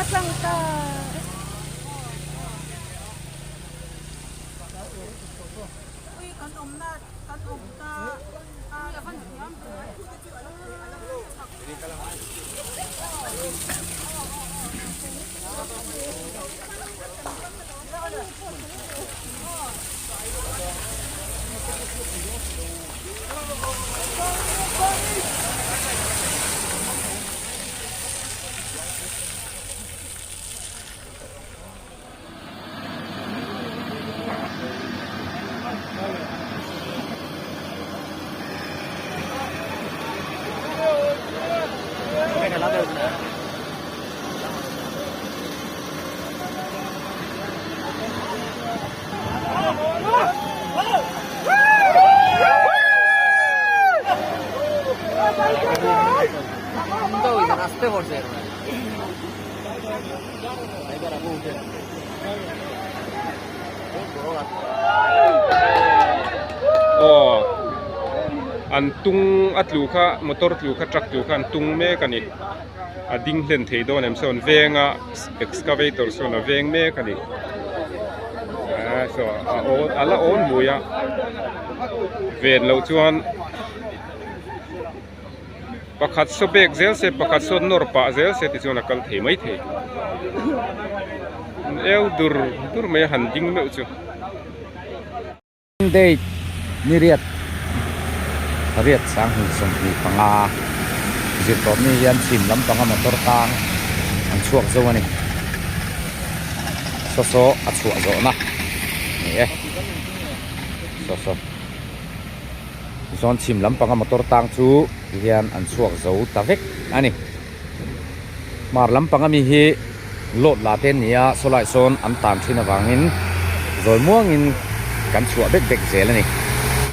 tlang ta. Aw an tung a tlu kha motor tlu kha truck tlu kha an tung mek a ni a ding hlen thei dawn em sawn venga excavator sawn a veng mek a ni ah saw a awn a la awn mui a ven loh chuan. Pakhat saw bek zel se pakhat saw nawr pah zel se tichuan a kal thei mai thei. An eu dur dur mai a han ding meuh chu. Date ni riat riat sanghnih 25 zirtawp ni hian chhim lampanga motor tang an chhuak zo a ni. Saw saw a chhuah zawhna ni e. Saw saw. Tichuan chhim lampanga motor tang chu tihian an chhuak zo ta vek a ni. Hmar lampang ami hi load la te an ni a, sawlai sawn an tan thin avangin zawi muangin kan chhuah bek bek zel a ni.